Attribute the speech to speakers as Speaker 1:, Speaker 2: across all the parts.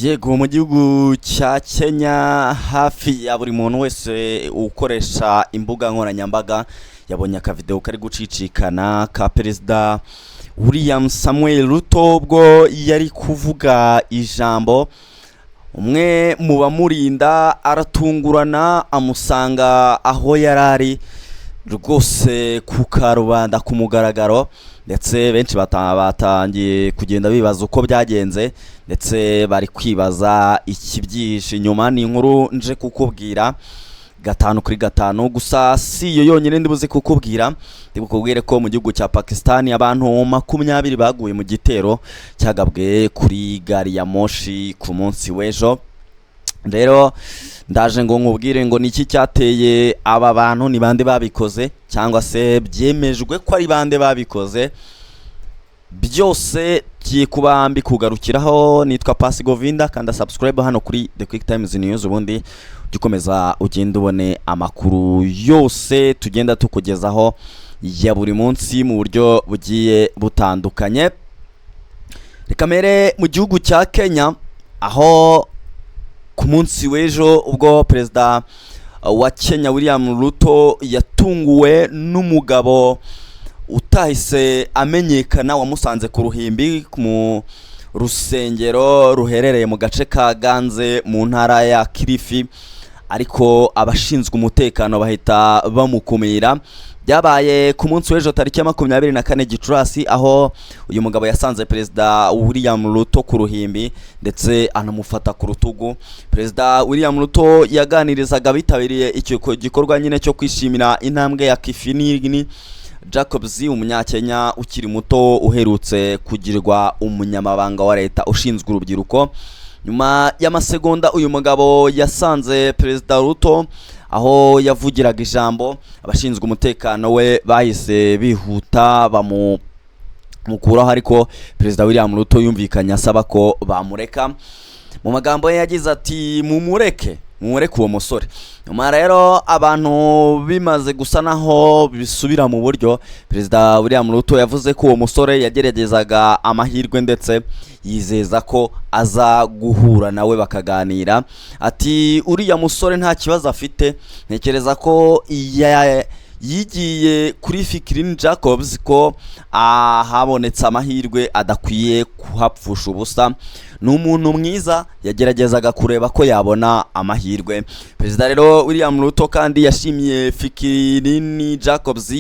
Speaker 1: Yego, mu gihugu cya Kenya hafi ya buri muntu wese ukoresha imbuga nkoranyambaga yabonye akavideo kari gucicikana ka Perezida William Samuel Ruto ubwo yari kuvuga ijambo. Umwe mu bamurinda aratungurana amusanga aho yari ari rwose ku karubanda ku mugaragaro, ndetse benshi batangiye kugenda bibaza uko byagenze, ndetse bari kwibaza ikibyihishe inyuma. Ni inkuru nje kukubwira gatanu kuri gatanu. Gusa si iyo yonyine ndibuze kukubwira, ndi bukubwire ko mu gihugu cya Pakistan abantu 20 baguye mu gitero cyagabwe kuri gari ya moshi ku munsi w'ejo. Rero ndaje ngo nkubwire ngo niki cyateye aba bantu, ni bande babikoze, cyangwa se byemejwe ko ari bande babikoze. Byose tugiye kuba mbikugarukiraho. Nitwa Pasi Govinda, kanda subscribe hano kuri The Quick Times News, ubundi ujye ukomeza ugende ubone amakuru yose tugenda tukugezaho ya buri munsi mu buryo bugiye butandukanye. Reka mere mu gihugu cya Kenya, aho ku munsi w'ejo ubwo Perezida wa Kenya William Ruto yatunguwe n'umugabo utahise amenyekana wamusanze ku ruhimbi mu rusengero ruherereye mu gace ka Ganze mu ntara ya Kilifi, ariko abashinzwe umutekano bahita bamukumira. Byabaye ku munsi w'ejo tariki ya 24 Gicurasi, aho uyu mugabo yasanze Perezida William Ruto ku ruhimbi ndetse anamufata ku rutugu. Perezida William Ruto yaganirizaga abitabiriye icyo gikorwa nyine cyo kwishimira intambwe ya Kifinini Jacobs, umunyakenya ukiri muto uherutse kugirwa umunyamabanga wa leta ushinzwe urubyiruko. Nyuma y'amasegonda uyu mugabo yasanze Perezida Ruto aho yavugiraga ijambo, abashinzwe umutekano we bahise bihuta bamukuraho, ariko Perezida William Ruto yumvikanye asaba ko bamureka. Mu magambo ye yagize ati: "Mumureke, mumureke uwo musore." Nyuma rero abantu bimaze gusa naho bisubira mu buryo, Perezida William Ruto yavuze ko uwo musore yageragezaga amahirwe, ndetse yizeza ko aza guhura nawe bakaganira. Ati: "Uriya musore nta kibazo afite, ntekereza ko yigiye kuri Fikirini Jacobs ko ahabonetse amahirwe adakwiye kuhapfusha ubusa. Ni umuntu mwiza, yageragezaga kureba ko yabona amahirwe." Perezida rero William Ruto kandi yashimiye Fikirini Jacobs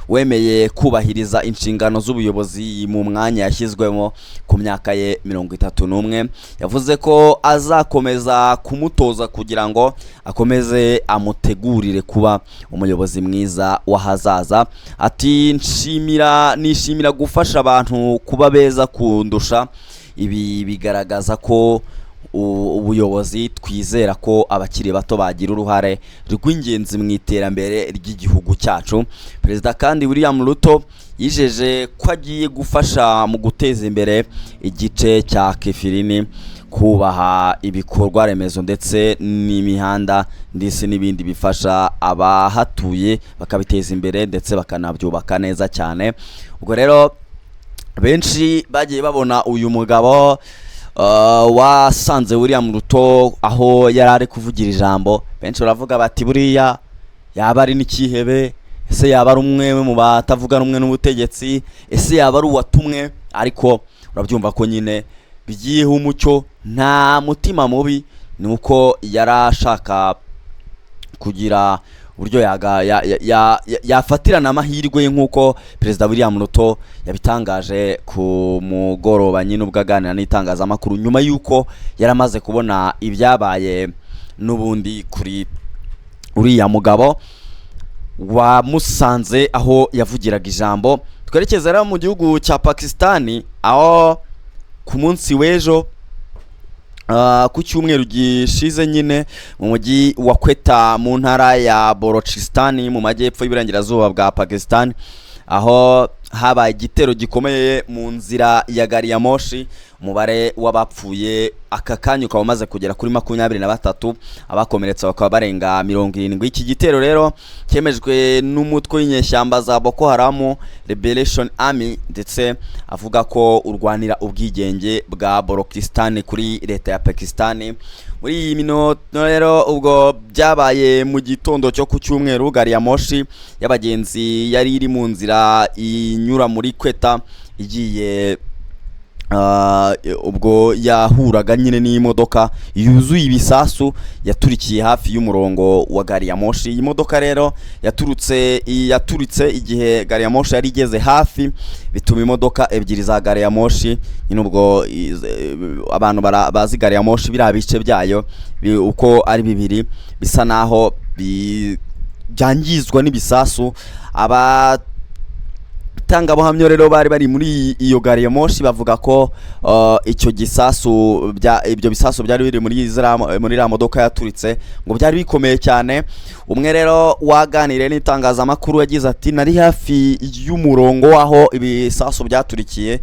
Speaker 1: wemeye kubahiriza inshingano z'ubuyobozi mu mwanya yashyizwemo ku myaka ye 31. Yavuze ko azakomeza kumutoza kugira ngo akomeze amutegurire kuba umuyobozi mwiza w'ahazaza. Ati: "Nshimira, nishimira gufasha abantu kuba beza kundusha. Ibi bigaragaza ko ubuyobozi twizera ko abakiri bato bagira uruhare rw'ingenzi mu iterambere ry'igihugu cyacu." Perezida kandi William Ruto yijeje ko agiye gufasha mu guteza imbere igice cya Kifirini, kubaha ibikorwa remezo ndetse n'imihanda ndetse n'ibindi bifasha abahatuye, bakabiteza imbere ndetse bakanabyubaka neza cyane. Ubwo rero benshi bagiye babona uyu mugabo wasanze William Ruto aho yari ari kuvugira ijambo, benshi baravuga bati: "Buriya yaba ari n'ikihebe? Ese yaba ari umwe mu batavuga rumwe n'ubutegetsi? Ese yaba ari uwatumwe?" Ariko urabyumva ko nyine bigiyeho umucyo, nta mutima mubi, ni uko yari ashaka kugira uburyo yafatirana amahirwe ye, nk'uko Perezida William Ruto yabitangaje ku mugoroba nyine ubwo aganira n'itangazamakuru nyuma y'uko yari amaze kubona ibyabaye n'ubundi kuri uriya mugabo wamusanze aho yavugiraga ijambo. Twerekeza rero mu gihugu cya Pakisitani, aho ku munsi w'ejo, ku cyumweru gishize nyine, mu mujyi wa Quetta mu ntara ya Balochistan mu majyepfo y'iburengerazuba bwa Pakistan, aho habaye igitero gikomeye mu nzira ya gari ya moshi. Umubare w'abapfuye aka kanya ukaba umaze kugera kuri 23, abakomeretse bakaba barenga 70. Iki gitero rero cyemejwe n'umutwe w'inyeshyamba za Boko Haram Liberation Army, ndetse avuga ko urwanira ubwigenge bwa Balochistan kuri leta ya Pakistan. Muri iyi minota rero, ubwo byabaye mu gitondo cyo ku cyumweru, gari ya moshi y'abagenzi yari iri mu nzira inyura muri Quetta igiye, ubwo yahuraga nyine n'imodoka yuzuye ibisasu yaturikiye hafi y'umurongo wa gari ya moshi. Iyi modoka rero yaturitse igihe gari ya moshi yari igeze hafi, bituma imodoka ebyiri za gari ya moshi nyine, ubwo abantu bazi gari ya moshi, biriya bice byayo uko ari bibiri bisa naho byangizwa n'ibisasu. Abatangabuhamya rero bari muri iyo gari ya moshi bavuga ko icyo gisasu bya ibyo bisasu byari biri muri iriya modoka yaturitse ngo byari bikomeye cyane. Umwe rero waganiriye n'itangazamakuru yagize ati: "Nari hafi y'umurongo w'aho ibisasu byaturikiye,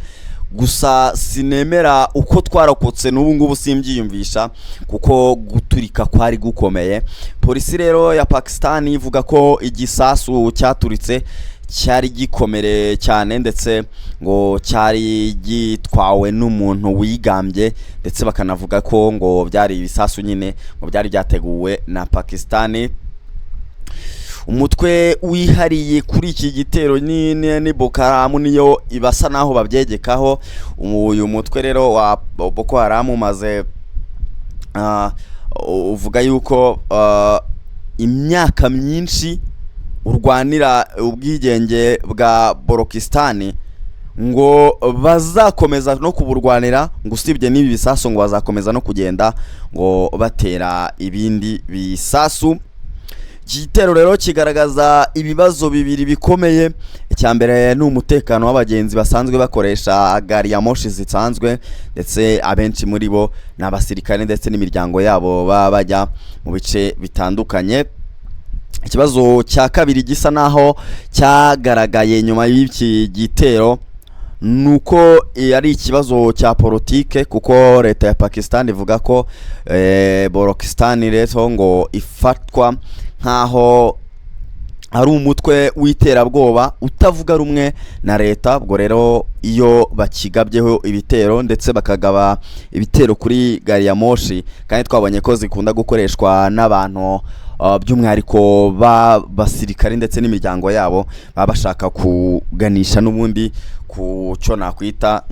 Speaker 1: gusa sinemera uko twarokotse, n'ubu ngubu simbyiyumvisha kuko guturika kwari gukomeye." Polisi rero ya Pakistan ivuga ko igisasu cyaturitse cyari gikomere cyane, ndetse ngo cyari gitwawe n'umuntu wigambye, ndetse bakanavuga ko ngo byari ibisasu nyine ngo byari byateguwe na Pakistan. Umutwe wihariye kuri iki gitero ni Boko Haram, niyo ibasa naho babyegekaho. Uyu mutwe rero wa Boko Haram umaze uvuga yuko imyaka myinshi urwanira ubwigenge bwa Balochistan, ngo bazakomeza no kuburwanira, ngo usibye n'ibi bisasu ngo bazakomeza no kugenda ngo batera ibindi bisasu. Iki gitero rero kigaragaza ibibazo bibiri bikomeye. Icya mbere ni umutekano w'abagenzi basanzwe bakoresha gari ya moshi zisanzwe, ndetse abenshi muri bo ni abasirikare ndetse n'imiryango yabo baba bajya mu bice bitandukanye. Ikibazo cya kabiri gisa naho cyagaragaye nyuma y'iki gitero ni uko ari ikibazo cya politike, kuko leta ya Pakistan ivuga ko Balochistan rero ngo ifatwa nk'aho ari umutwe w'iterabwoba utavuga rumwe na leta. Ubwo rero iyo bakigabyeho ibitero, ndetse bakagaba ibitero kuri gari ya moshi, kandi twabonye ko zikunda gukoreshwa n'abantu by'umwihariko b'abasirikare ndetse n'imiryango yabo, baba bashaka kuganisha n'ubundi ku cyo nakwita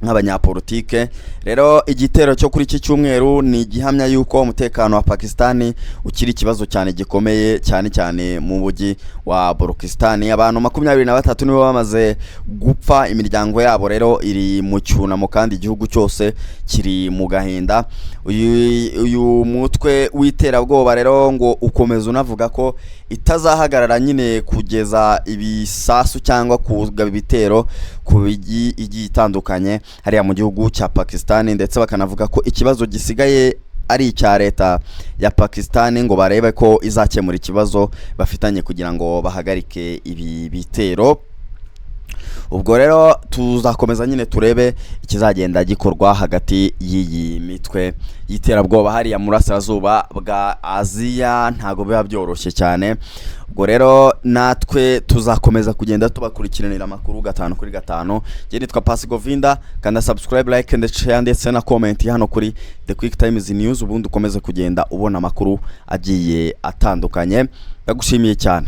Speaker 1: nk'abanyapolitike. Rero igitero cyo kuri iki cyumweru ni igihamya y'uko umutekano wa Pakistan ukiri ikibazo cyane gikomeye, cyane cyane mu mujyi wa Balochistan. Abantu 23 nibo bamaze gupfa, imiryango yabo rero iri mu cyunamo kandi igihugu cyose kiri mu gahinda. Uyu mutwe w'iterabwoba rero ngo ukomeza unavuga ko itazahagarara nyine kugeza ibisasu cyangwa kugaba ibitero ku mijyi igiye itandukanye hariya mu gihugu cya Pakistan, ndetse bakanavuga ko ikibazo gisigaye ari icya leta ya Pakistan, ngo barebe ko izakemura ikibazo bafitanye kugira ngo bahagarike ibi bitero. Ubwo rero tuzakomeza nyine turebe ikizagenda gikorwa hagati y'iyi mitwe y'iterabwoba hariya mu burasirazuba bwa Aziya. Ntabwo biba byoroshye cyane. Ubwo rero natwe tuzakomeza kugenda tubakurikiranira amakuru gatanu kuri gatanu. Njye nitwa Pasi Govinda. Kanda subscribe, like and share ndetse na comment hano kuri The Quick Times News, ubundi ukomeze kugenda ubona amakuru agiye atandukanye. Ndagushimiye cyane.